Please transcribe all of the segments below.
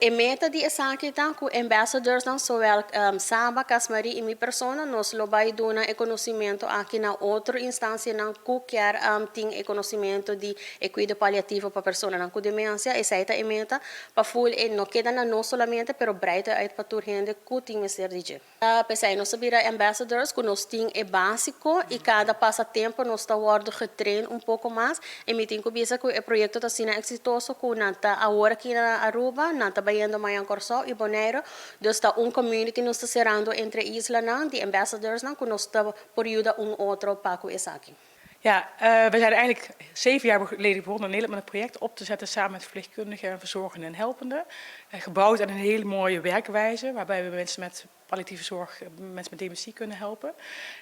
E meta di esaki ta ku ambassadorsnan, zowel Saba, Casmarie i mi persona, nos lo bai duna e konosementu aki na otro instansianan ku kier tin e konosementu di e kuido paliativo pa personanan ku demensia. Esei ta e meta, pa ful e no keda na nos solamente, pero breid uit pa tur hende ku tin mester di dje. P'esei nos a bira ambassadors, ku nos tin e básiko i kada pasa tempu nos ta wòrdu getrain un poko mas. I mi tin ku bisa ku e proyekto ta asina eksitoso ku nan ta awor aki na Aruba, nan ta bayendo mañan Kòrsou i Boneiru. Dus ta un community nos ta serando entre islanan di ambassadorsnan ku nos ta por yuda un otro pa ku esaki. Ja, we zijn eigenlijk 7 jaar geleden begonnen in Nederland met een project op te zetten samen met verpleegkundigen en verzorgenden en helpenden. Gebouwd aan een hele mooie werkwijze waarbij we mensen met palliatieve zorg, mensen met dementie kunnen helpen.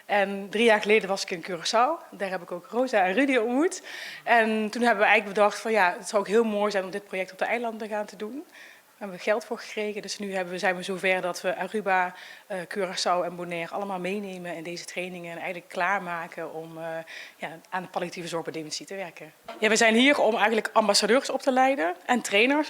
En 3 jaar geleden was ik in Curaçao. Daar heb ik ook Rosa en Rudy ontmoet. En toen hebben we eigenlijk bedacht van: ja, het zou ook heel mooi zijn om dit project op de eilanden gaan te doen. Daar hebben we geld voor gekregen. Dus nu zijn we zover dat we Aruba, Curaçao en Bonaire allemaal meenemen in deze trainingen. En eigenlijk klaarmaken om ja, aan de palliatieve zorg bij dementie te werken. Ja, we zijn hier om eigenlijk ambassadeurs op te leiden en trainers.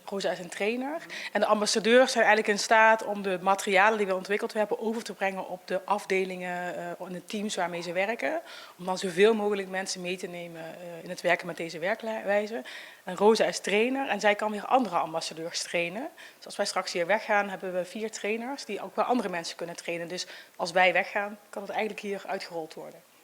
Rosa is een trainer. En de ambassadeurs zijn eigenlijk in staat om de materialen die we ontwikkeld hebben over te brengen op de afdelingen en de teams waarmee ze werken. Om dan zoveel mogelijk mensen mee te nemen in het werken met deze werkwijze. En Rosa is trainer en zij kan weer andere ambassadeurs trainen. Dus als wij straks hier weggaan, hebben we vier trainers die ook wel andere mensen kunnen trainen. Dus als wij weggaan, kan het eigenlijk hier uitgerold worden.